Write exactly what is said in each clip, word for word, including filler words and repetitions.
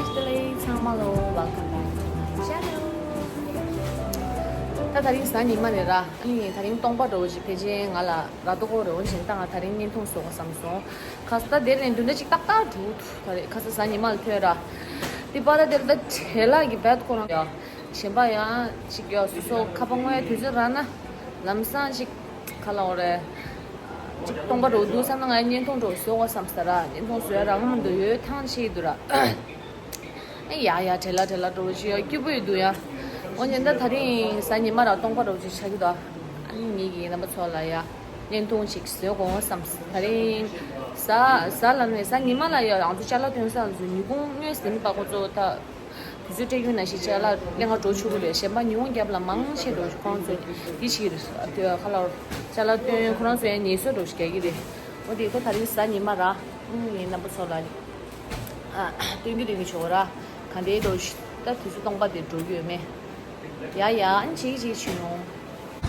ཚང་མ་ལོ། Welcome back to my channel. ད་དེ་རིང་གཟའ་ཉི་མ་རེད་ར། ཨ་ནི་དེ་རིང་སྟོང་པ་འདྲ་བོ་ཞིག་ཕལ་ཆེར་ང་ལ་ར་ཏོ་ཀོ་རེ་འོན་ཞིང་ད་ང་དེ་རིང་བརྙན་ཐུང་བཟོ་དགོས་བསམ་སོང་། ཁ་སང་ད་དེ་རིང་བདུན་ཕྲག་གཅིག་ཏག་ཏག་འགྲོ་ད་རེད། ཁ་སང་གཟའ་ཉི་མ་ལ་ཐོན་ར། དེ་པར་ད་དེར་ད་བྲེལ་ལ་གི་བད་ཁོ་རང་ཡ། གཞན་པ་ཡང་ཅིག་ཡ་སོ་སོ་ཁ་པར་ངོ་ཡ་དུས་ཚོད་རག་ན་ལམ་སང་ཅིག་ག་ལ་འོ་རེད། ཅིག་སྟོང་པ་འགྲོ་འདུག་བསམ་ན་ང་བརྙན་ཐུང་འགྲོ་བཟོ་དགོས་བསམ་ས་ར། བརྙན་ཐུང་བཟོ་ཡ་རང་མི་འདུག་ཡོད་ཐང་ཆད་འདུག་ར། ཨེ་ཡ་ཡ་བྲེལ་ལ་བྲེལ་ལ་འགྲོ་ཅི་ཡ་སྐྱིད་པོ་ཡོད་འདུག་ཡ། འོ་ཉན་ད་དེ་རིང་གཟའ་ཉི་མ་ར་སྟོང་པ་འགྲོ་ཅི་ཆགས་ཀྱི་འདུག་ཨ་ནི་ངེད་ཀྱི་རྣམ་པ་ཚོ་ལ་ཡ་བརྙན་ཐུང་ཅིག་བཟོ་དགོས་བསམ་ས། དེ་རིང་གཟའ་གཟའ་ལ་ནས་གཟའ་ཉི་མ་ལ་ཡ་རང་ཚོ་ཅ་ལག་སྟོན་ས་ཚོ་ཉི་གུང་སྔོན་ཟིན་པ་ཁོ་ཚོ་ད། དུས་ཚོད་སྤྲད་རྒྱུ་ན་ཞིག་ཅ་ལག་ལེན་ག་འགྲོ་ཆོག་གི་རེད། གཞན་པ་ཉི་འོང་རྒྱབ་ལ་མང་ཆེ་འགྲོ་ཁོང་ཚོ་འདི་བྱེད་ཀྱི་རེད། དེ་ཁ་ལོར་ཅ་ལག་སྟོན་ཁོ་རང་ཚོ་ཡང་ཉེས་གསོག་འགྲོ་ཞིག་རྒྱག་གི་རེད། འོ་དེ་ཁོ་དེ་རིང་གཟའ་ཉི་མ་ར། ཨུམ་ངའི་རྣམ་པ་ཚོ་ལ་ཨ་སྟོན་གྱི་རེད་མི་ཆོག་ར། ག་འདྲའི་འགྲོ་ཞིག་ད་དུས་ཚོད་སྟོང་པ་དེ་འགྲོ་རྒྱུ་ཡོད་མེད། ཡ་ཡ་ཨ་ནི་བྱེད་ཀྱི་བྱེད་ཀྱི་བྱུང་ཡོང་།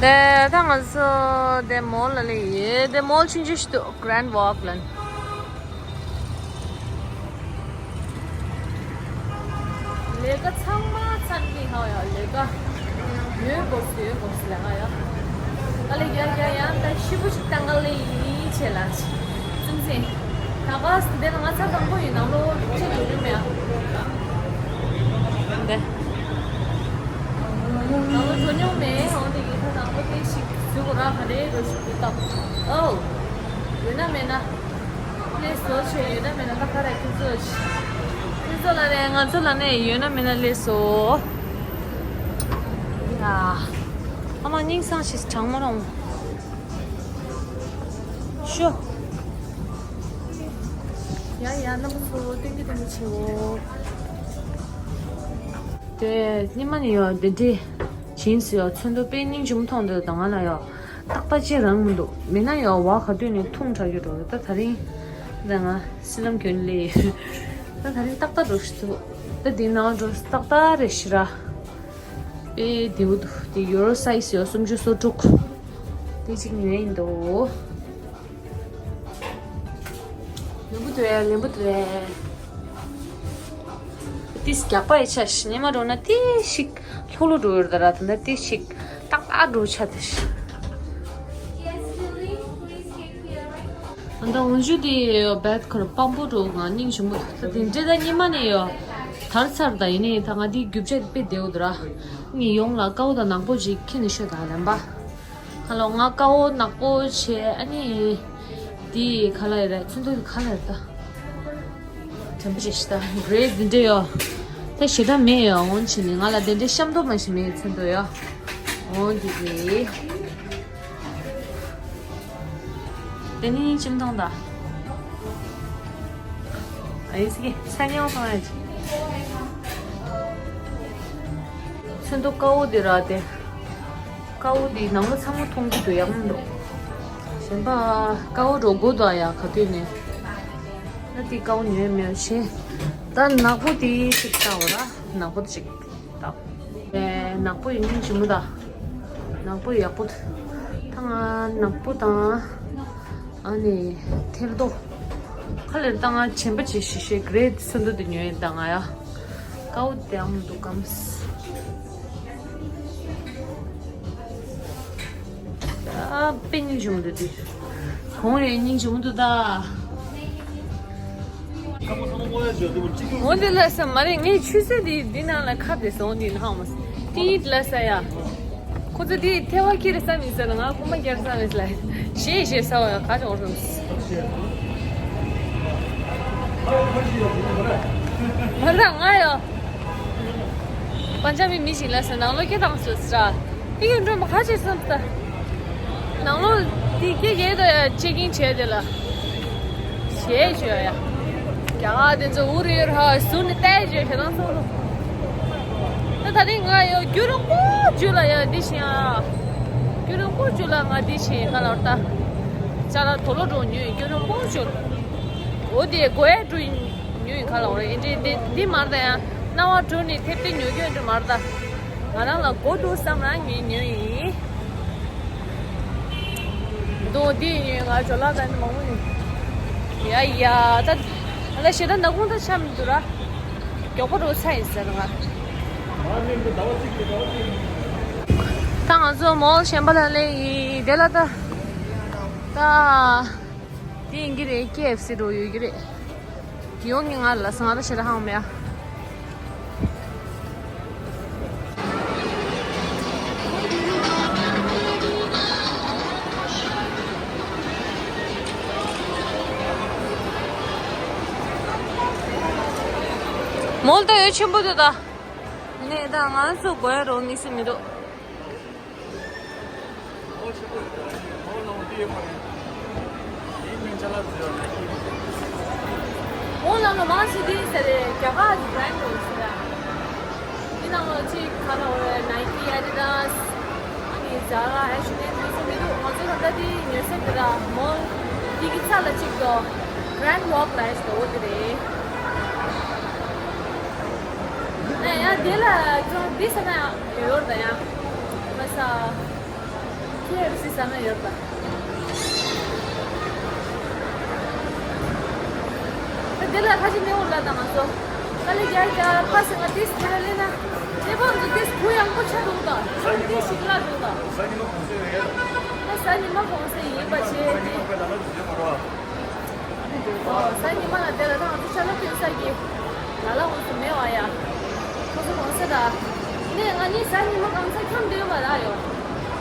དེ་ད་ང་ཚོ་དེ་མོལ་ལ་སླེབས་ཡོད། དེ་མོལ་ཆུང་ཆུང་ཞིག་འདུག Grand Walk་ལ། ལས་ཀ་ཚང་མ་ཚར་གྱི་ཧ་ཡ། ལས་ཀ་ཡོད་དགོས་སུ་ཡོད་དགོས་སུ་ལས་ཀ་ཡ། ད་ལས་ཀ་ཡ་ཡ་ད་ཤི་བོ་ཞིག་བཏང་ག་ལས་ཡིན་བྱས་ལ་ཅི་ཙམ་ཟིན། ད་ག་སི་དེ་ན་ང་ཚ་དང་པོ་ཡིན་ནང་ལོ་ཅི་འགྲོ་རྒྱུ་མེད་ཨ། འདི། ང་ཚོ་འགྲོ་མྱོང་མེད། འོན་ཏེ་ཡིན་ཁ་དང་པོ་དེ་ཞིག་ཟུག་ར་ག་རེ་རོ་ཞིག་གི་སྟབས། ཨོ། ཡོད་ན་མེད་ན། སླེབས་སོ་ཆེ་ཡོད་ན་མེད་ན་ད་ག་ར་ཁྱེད་ཚོ་ཆེ། ཁྱེད་ཚོ་ལ་ནས་ང་ཚོ་ལ་ནས་ཡོད་ན་མེད་ན་སླེབས་སོ། ཡ། ཨ་མ་སྙིང་སང་ཞིག་གྲང་མོ་རང་། ཤོ། ཡ་ཡ་རྣམ་པ་ཚོ་སྟོན་གྱི་སྟོན་གྱི་ཆེའོ། དེ་སྙེ་མ་ནི་ཡོད་དེ་འདྲི། བྱིན་སི་ཡོད་ཚོན་མདོག་དཔེ་སྙིང་རྗེ་མོ་མཐོང་འདོད་དང་ང་ལ་ཡོད། ཏག་ཏག་ཅིག་རང་མི་འདུག་མེད་ན་ཡོད་བ་ག་དུས་ནས་ཐུང་དྲགས་ཡོད་འགྲོ་ད་དེ་རིང་། ད་ང་སི་ལམ་གྱོན་ལེ། ད་དེ་རིང་ཏག་ཏག་འགྲོ་ཤི་ཐུབ། ད་འདི་ནང་འགྲོ་ཏག་ཏག་རེད་ཤི་ར། དཔེ་བདེ་བོ་འདུག་དེ་ཡོ་རོ་སའི་སི་ཡོད་སུམ་ཅུ་སོ་དྲུག་དེ་གཅིག་ཉོས་ཡིན་འདུག་ལེན་པོ་དུ་ཡ་ལེན་པོ་དུ་ཡ། ཏིས་རྒྱག་པ་ཡི་ཆ་ཤི་ཉི་མ་འགྲོ་ན་ཏིས་ཤིག་ལྷུག་ལྷུག་འགྲོ་ཡོད་ད་ར་ད་ལྟ་ཏིས་ཤིག་ཏག་ཏག་འགྲོ་ཆ་ཏིས། ད་འོན་ཞུ་དེ་ཡོད་བད་ཁར་པམ་པོ་འགྲོ་ང་སྙིང་ཞུ་མོ་ད་དེ་འདྲེ་ད་ཉི་མ་ནས་ཡོད་དར་ཚར་ད་ཡིན་ནས་ད་ང་དེ་རྒྱུ་ཆ་དཔེ་བདེ་བོ་ད་ར་ངས་ཡོང་ལ་ཀའོ་ད་ནག་པོ་ཅིག་ཁྱེར་ནས་ཤོད་ད་ལན་པ། ཁ་ལོ་ང་ཀའོ་ནག་པོ་བྱས་ཨ་ནི། དེ་ཁ་ལ་ཡི་ར་ཚོན་མདོག་དེ་ཁ་ལ་ཡི་ད། དྲན་པ་བྱས་ཤི་ད་གྷི་རེ་འདི་འདྲ་ཡོད། ད་ཞེ་དྲག་མེད་ཡོད་འོང་ཕྱིན་ནི་ང་ལ་དེ་འདྲའི་ཤམ་ཏོག་མ་ཞིག་མེད་ཚོན་མདོག་ཡོད། འོང་འདི་གི། དེ་ནི་ཁྱིམ་ཐང་ད། ཨ་ཡིན་སི་ཀི་ས་ཉང་སོང་ཡ་ཅི། ཚོན་མདོག་ཀའོ་དེ་ར་དེ། ཀའོ་དེ་ནང་ལོ་ཚང་མ་མཐོང་གི་འདུག་ཡག་མི་འདུག་གཞན་པ་ཀའོ་འགྲོ་དགོས་འདུག་ཡ་ག་དུས་ནས། ད་དེ་ཀའོ་ཉོས་མེད་ཤེ། ད་ནག་པོ་དེ་གཅིག་ལྟ་བ་ར་ནག་པོ་དེ་གཅིག་ལྟ། ཨེ་ནག་པོ་ཡིན་ནི་ཇི་མོ་ད། ནག་པོ་ཡག་པོ་ད། ད་ང་ནག་པོ་དང་། ཨ་ནི་ཐེར་རྡོ། ཁ་ལེར་ད་ང་ཆེན་པོ་ཅིག་ཤི་ཤེ་གྷི་རེ་ཚོན་མདོག་དེ་ཉོས་ཡིན་ད་ང་ཡ། ཀའོ་དེ་ཨ་མ་འདུག་གམ། ཨ་དཔེ་སྙིང་རྗེ་མོ་འདུག་དེ། གོང་རེ་སྙིང་རྗེ་མོ་འདུག་ད། འོ་འདི་ལ་ས་མ་རེད་ངས་ཆུ་ཚོད་འདི་འདི་ནང་ལ་ཁ་བདེ་སོང་འདི་ནང་མ་ཏིས་ལ་ས་ཡ། ཁོ་ཚོ་དེ་ཐལ་བ་ཁྱེར་བསམ་ཡིན་ཟེར་ལ་ང་རྐུན་མ་རྒྱག་བསམ་ཡིན་ལ་ཞེས་ཞེས་ཟ་བ་ཡང་ག་ཅོག་རུམ། མ་ར་ང་ཡོ། པན་ཇ་བི་མི་ཞིག་ལ་ཟེར་ནང་ལོ་སྐད་བཏང་སོང་ཟེར། དེ་ཡིན་འགྲོ་མ་ཁ་ཆེ་སོང་ད། ནང་ལོ་དེ་སྐད་རྒྱལ་དུ་ཡ་ཅེ་ཀིང་བྱས་དེ་ལ། བྱས་བྱོས་ཡ། རྒྱ་གར་དེ་ཚོ་འུ་རེ་ར་ཟུར་ནས་བལྟས་བྱོས་ཁྱེད་རང་ཚོ་ལོ། ད་ད་རིང་ང་ཡོད་རྒྱུ་རུ་ཀོ་རྒྱུ་ལ་ཡ་འདི་བྱས་ཡ། རྒྱུ་རུ་ཀོ་རྒྱུ་ལ་ང་འདི་བྱས་ཡ་ག་ལ་བར་ད། ཅ་ལག་དོ་ལོ་འགྲོ་ཉོས་རྒྱུ་རུ་ཀོ་རྒྱུ། འོ་དེ་གོ་ཡ་འགྲོ་ཡིན། ཉོས་ཡིན་ཁ་ལ་འོ་རེད་འདི་འདི་འདི་མར་ད་ཡང་རྣ་བ་གྲོལ་ནས་ཐེབས་ཏེ་ཉོ་རྒྱུ་འདི་མར་ད། ང་རང་ལ་མགོ་འདུག་བསམ་རང་ངས་ཉོས་ཡིན། འདུག་འདི་ཉོས་ང་ཇོ་ལགས་ད་འདི་མང་པོ་ཉོས། ཡ་ཡ་ད། ང་ལ་ཞེ་ད་ནག་ཁུང་ད་ཆ་མི་འདུག་ར། མགྱོགས་པོ་འགྲོ་ཚར་ཡིན་ཟེར་ང་། ད་ང་ཚོ་མོལ་གཞན་པ་ལ་སླེབས་ཡིན། དེ་ལ་ད་ད་དེ་ཡིན་གྱི་རེད། ཀེ་ཨེཕ་སི་འགྲོ་ཡོད་ཀྱི་རེད། ཡོང་གི་ང་ལ་ང་ལ་ཞེ་དྲག་ཧང་མེད་ཨ། མོལ་ད་ཡོད་ཆེན་པོ་འདུག་ད། ནས་ད་ང་ཚོ་དགོས་ཡ་རོ་དམིགས་སུ་མི་འདུག་འོང་ལ་ལོ་མང་ཞིག་དེ་ཟེར་རེད། རྒྱ་གར་གྱི་བྷ་རན་ཌི་ཡོད་ཟེར་ར། དེ་ནང་ལོ་གཅིག་ག་ལ་འོ་རེད། ནའི་ཀི། ཨེ་ཌི་ཌཱས། ཨ་ནི་ཛ་ར། ཨེཆ་ཨེན་ཨེམ། དེ་ཚོ་མི་འདུག་ང་ཚོ་ད་ལྟ་དེ་ཉོ་སེམས་དེ་ར་མོལ་དེ་གི་རྩ་ལ་གཅིག་འདུག་གྷ་རན་ཌི་ཝོག་ལ་ཞིག་འདུག་འོ་དེ་རེད། ཨ་ཡ་དེ་ལ་ཁྱོད་འདི་ཟ་ན་ཡོད་ད་ཡ། མ་ཟ། ཁེ་ཨེཕ་སི་ཟ་ན་ཡོད་པ། ད་དེ་ལ་ཁ་ཅིག་མེད་འོ་ལ་ད་ང་ཚོ། དཀའ་ལས་རྒྱག་རྒྱག་ཕ་སེ་ང་ཏིས་དེ་ལ་ལས་ན། ལས་པ་ང་ཚོ་ཏིས་བུ་ཡང་པོ་ཆགས་འདུག་ད། ཁྱོད་ཏིས་ཞིག་ལ་འདུག་ད། ད་གཟའ་ཉི་མ་གུང་སེང་ཡིན་པ་བྱས་ཏེ། ཨོ། གཟའ་ཉི་མ་ལ་དེ་ལ་ད་ང་ཚོ་ཅ་ལག་སྟོན་ས་གི་ལ་ལ་འོང་སུ་མེད་བ་ཡ། ཁོ་ཚོ་གོང་ས་ད། ནས་ང་གཉིས་གཟའ་ཉི་མ་གང་ས་འཁྱམ་སྡོད་པ་ར་ཡོད།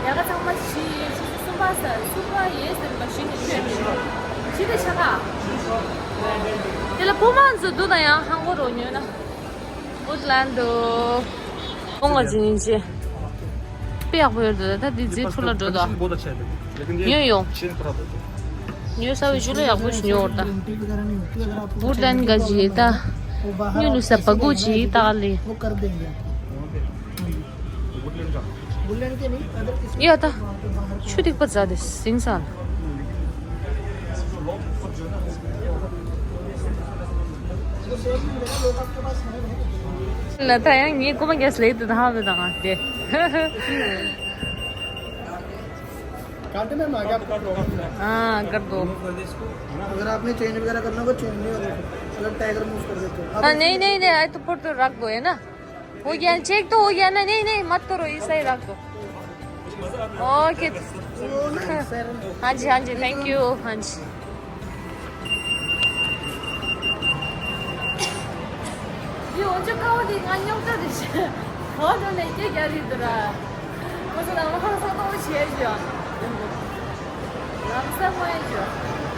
ཡ་ག་ཚང་མ་ཞི་ཡི་ཆུ་ཚོད་གསུམ་པ་ས་གསུམ་པ་ཡས་ཟིན་པ་ཞི་ནས་ཆོས་མི་འགྲོ། ཞི་དེ་ཆ་ག་དེ་ལ་བུ་མང་ཚོ་འདུག་ད་ཡང་ཧང་གོ་རོ་ཉོས་ན། ཝུཌ་ལན་ཌི། ཁོང་ང་འཛིན་ཡིན་ཅེ། དཔེ་ཡག་པོ་ཡོད་འདུག་ད་འདི་རྫས་འཕྲུལ་ལ་འགྲོ་ད། ཉོས་ཡོང་། ཉོས་ས་བའི་ཇུ་ལ་ཡག་པོ་ཞིག་ཉོ་བར་ད། ཝུཌ་ལན་ཌི་ག་ཇི་ད། ཉུ་ལུ་ས་པ་གུ་ཇི་ད་ལི། ཡ་ད། ཆུ་ཐིགས་པ་ཛ་དེ་སིང་ས། ལ་ད་ཡང་ངའི་རྐུ་མ་རྒྱག་ལེ་དུ་ད་ཧ་བེ་ད་ང་དེ། काटना ना क्या आपको प्रॉब्लम है? हाँ, कर दो। अगर आपने चेंज वगैरह करना होगा, चेंज नहीं होगा। मतलब टैग रिमूव कर देते हैं। हाँ, नहीं, नहीं, नहीं, आई तो फोटो रख दो, है ना? हो गया, चेक तो हो गया ना? नहीं, नहीं, मत करो, ऐसा ही रख दो। ओके। हाँ जी, हाँ जी, थैंक यू। हाँ जी। འདི་འོ་ཅོ་ཀ་བོ་འདི་ང་རྙོག་དྲ་རེད་ཤག་གོ་འགྲོ་ནས་སྐད་རྒྱག་རེད་འདུག་ར། ཁོ་ཚོ་ལ་ང་ཧང་སང་གཏོང་བ་བྱས་ཤག་ལམ་སང་མ་ཡིན་ཤག་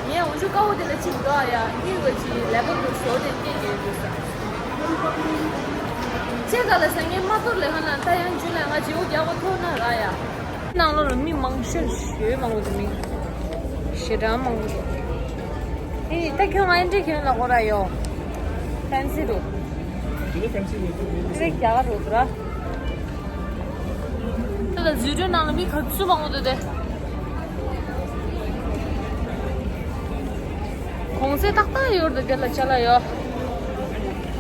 ངས་འོ་ཅོ་ཀ་བོ་འདི་ལ་ཅིག་འགྲོ་ཨ་ཡ། འདི་འོ་ཅིག་ལས་པ་འདུག་ཟོ་དེ་སྐད་རྒྱག་འདུག་ས། ཅེ་ག་ལ་ས་ངས་མ་གཏོར་ལས་ཁ་ན་ད་ཡང་འཇུ་ལ་ང་བྱེའུ་རྒྱག་པ་ཐོག་ན་ར་ཡ། ནང་ལོགས་ལ་མི་མང་ཤོས་ཡོད་མང་པོ་འདུག་མི་ཞེ་དྲག་མང་པོ་འདུག་ཨེ་ད་ཁྱོད་ང་ཨེ་འདྲས་ཁྱོད་ལ་གོ་ར་ཡོད། ཕན་སི་རུ། དེ་ནི་ཕན་སི་རུ་དེ་རེད། རྒྱ་གར་རུ་དུ་ར། ད་ལ་ཛུ་ཊོའི་ནང་ལ་མི་ག་ཚོད་མང་པོ་འདུག་སྟེ། གོང་ཚད་ཏག་ཏག་ཡོད་རེད་དེ་ལ་ཅ་ལག་ཡོད།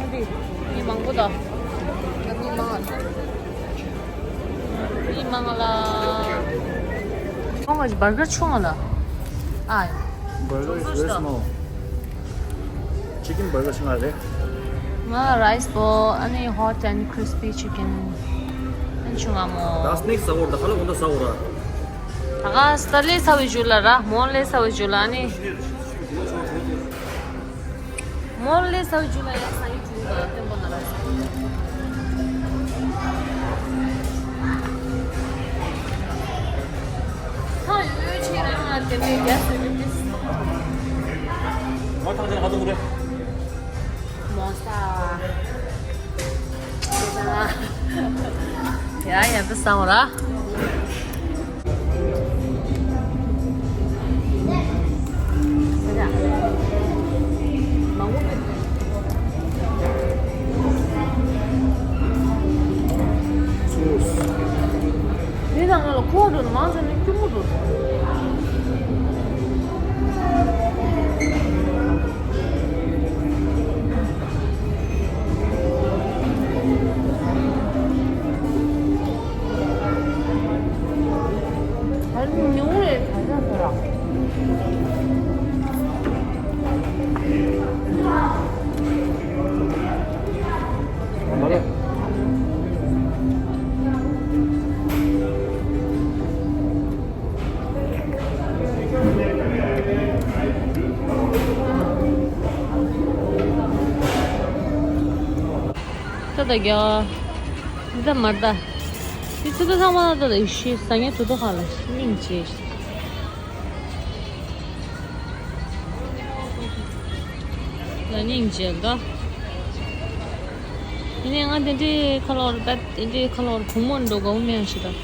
ཨ་དེ་མི་མང་པོ་ད། ད་མི་མང་ཨ། མི་མང་ལ། ཁོང་གི་བར་གར་ཆུང་ལ། ཨ། Burger is very small. Chicken burger ཆུང་ང་རེད། ང་རའི་སི་བོལ། ཨ་ནི་hot and crispy chicken. ཨ་ནི་ཆུང་ང་མོ། ད་སི་ནེག་ཟ་འོ་ད་ཧ་ལ་འོ་ད་ཟ་འོ་ར། ད་ག་སི་ད་ལེ་ཚ་བའི་ཇུ་ལ་ར། མོ་ལེ་ཚ་བའི་ཇུ་ལ་ཨ་ནི། མོ་ལེ་ཚ་བའི་ཇུ་ལ་ཡ་ས་ཡི་ཇུ་ལ་བརྟན་པོ་ན་ར། ཁ་ཡོད་ཆེ་ར་ང་དེ་ནས་རྒྱ་སེ་རི་ཏིས། མོ་ཐང་ཅན་ཧ་དུ་རེ། མོ་ས། ཡ་ཡ་དུ་སང་ར། འདི་ནང་ལ་ཁོག་འགྲོ་ནི་མང་ཆེ་ནི་སྐྱུར་མོ་འགྲོ། ད་རྒྱ། འདི་ད་མར་ད། འདི་ཚོ་ད་ཚང་མ་ད་ད་ཤི་ས་ངན་དུ་དོ་ཁ་ལ་སྙིང་རྗེ། ད་སྙིང་རྗེ་ད། ཡིན་ནའི་ང་དེ་འདྲའི་ཁ་ལོར་ད་དེ་འདྲའི་ཁ་ལོར་བུ་མོ་འགྲོ་དགོས་མེད་ཞིག་ད།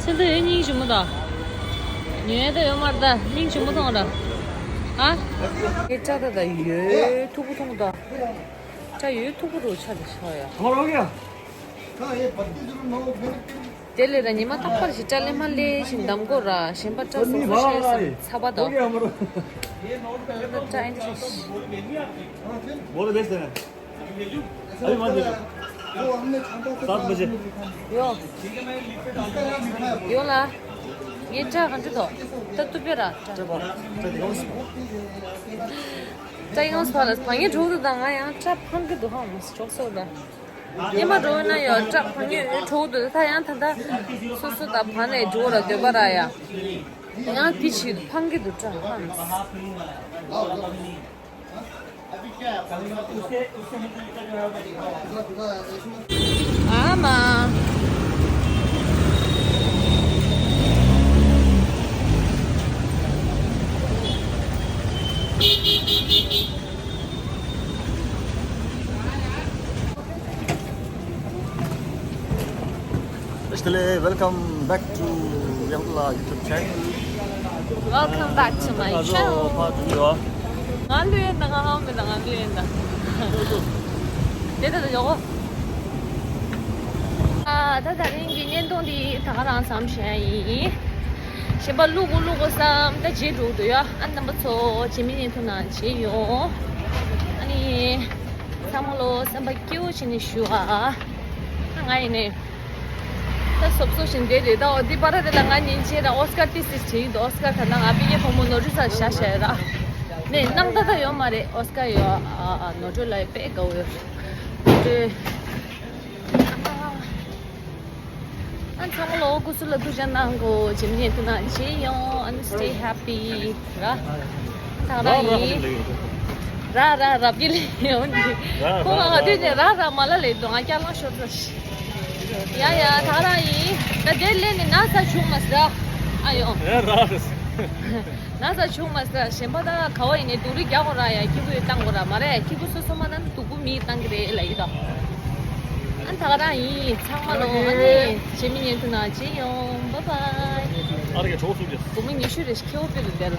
ཚེ་འདི་ཡོད་སྙིང་རྗེ་མོ་ད། ཉོས་ད་ཡོད་མར་ད་སྙིང་རྗེ་མོ་ཐོང་ར། ཨ། ངའི་སྐྲ་ད་ད་ཡོད་ཐུག་པོ་ཐོང་ད། སྐྲ་ཡོད་ཐུག་པོ་རུ་ཆ་ལ་ཆ་ཡ། དེ་ལས་ད་ཉི་མ་རྟག་པར་ཞིག་སྐྲ་ལེ་མ་ལེ་ཞིག་འདམ་གོ་ར་གཞན་པ་སྐྲ་སོ་སོ་ཤེས་སམ་ཚ་པ་དང་། སྐྲ་ཨེ་འདྲ་ཞིག་ཡོ། ཡོ་ལ། ངའི་སྐྲ་གང་འདྲ་དོ། ད་ཏུ་པེ་ར། སྐྲ་ཡང་སྤར་ལ་བང་ཡེ་འགྲོ་འདུག་ད་ང་ཡང་སྐྲ་འཕང་གི་འདུག་ཧང་མ་ཅོག་སོ་ད། ཉི་མ་འགྲོ་ན་ཡོ་སྐྲ་འཕང་ཡོད་འགྲོ་འདུག་ད་ཡང་ད་ད། སོ་སོ་ད་བང་ནས་འགྲོ་ར་འདོད་པ་ར་ཡ། ཡང་དེ་ཕྱིར་འཕང་གི་འདུག་སྐྲ་ཧང་མ། ཨ་མ། Actually, welcome back to Yangla YouTube channel. Welcome back to my channel. ང་ལུས་ཡིན་ད་ང་ཧམ་མེད་ད་ང་ལུས་ཡིན་ད། དེ་ད་ད་ཡོག་གོ། ཨ་ད་ད་རིང་གི་བརྙན་ཐུང་འདི་ད་ག་རང་ཙམ་བྱས་ཡིན། གཞན་པ་བླུག་གོ་བླུག་གོ་བསམ་ད་རྗེས་འགྲོ་འདུག་ཡ། ཨ་རྣམ་པ་ཚོ་རྗེས་མའི་བརྙན་ཐུང་ནང་མཇལ་ཡོང་། ཨ་ནི། ཚང་མ་ལོ་བསམ་པ་སྐྱིད་པོ་བྱས་ནས་བཞུགས་ཨ། ང་ཡིན་ནས། ད་སོབ་སོབ་བཞིན་བསྡད་རེད་ད། འོ་འདི་པར་དེ་ལ་ང་ཉིན་བྱས་ད་ཨོ་སི་ཀར་ཏི་སི་བྲིས་འདུག་ཨོ་སི་ཀར་ད་ནང་ང་པི་ཡེ་ཕོ་མོ་ནོར་འཁྲུལ་ས་བཞག་བཞག་ཡོད་ར། ནས་སྣང་ད་ད་ཡོད་མ་རེད། ཨོ་སི་ཀར་ཡོད་ཨ། ཨ་ནོར་འཁྲུལ་ལ་ཡོད་པས་དགའ་བོ་ཡོད་རེད། ཨ་ཚང་མ་ལོ་སྐུ་གཟུགས་ལ་ཐུགས་ཅག་གནང་གོ། ཇིམ་ཉེ་དུ་ན་ཇི་ཡོང་ཨ་ནི་stay happy ར། ད་ར་ཡིན། ར་ར་ར་པི་ལེ་ཡོང་གི། ཁོ་མ་ག་དུས་ནས་ར་ར་མ་ལ་ལེ་དུ་ང་སྐྱ་ལང་ཤོར་ཚ་ཤི། ཡ་ཡ་ད་ར་ཡིན། ད་དེ་ལེ་ནི་ན་ས་བྱུང་མ་ས་ར། ཨ་ཡོང་། ཡ་ར་ར། ན་ས་བྱུང་མ་ས་གཞན་པ་ད་ག་བ་ཡིན་ནས་སྡུག་རུས་རྒྱག་གོ་ར་ཡ། སྐྱིད་པོ་ཡོད་བཏང་གོ་ར་མ་རེད། སྐྱིད་པོ་སོ་སོ་མ་ན་སྡུག་པོ་མི་བཏང་གི་རེད་ལ་ཡི་ད། ཨ་ད་ག་རང་ཡིན་ཚང་མ་ལོ། ཨ་ནི་རྗེས་མི་ཉན་དུ་ན་ཇི་ཡོང་། Bye bye། ཨ་རེ་ག་གྲོགས་སུ་རེད། སྒོར་མོ་ཉི་ཤུ་རེ་ཁྱེའུ་པི་རུ་དེ་ལ།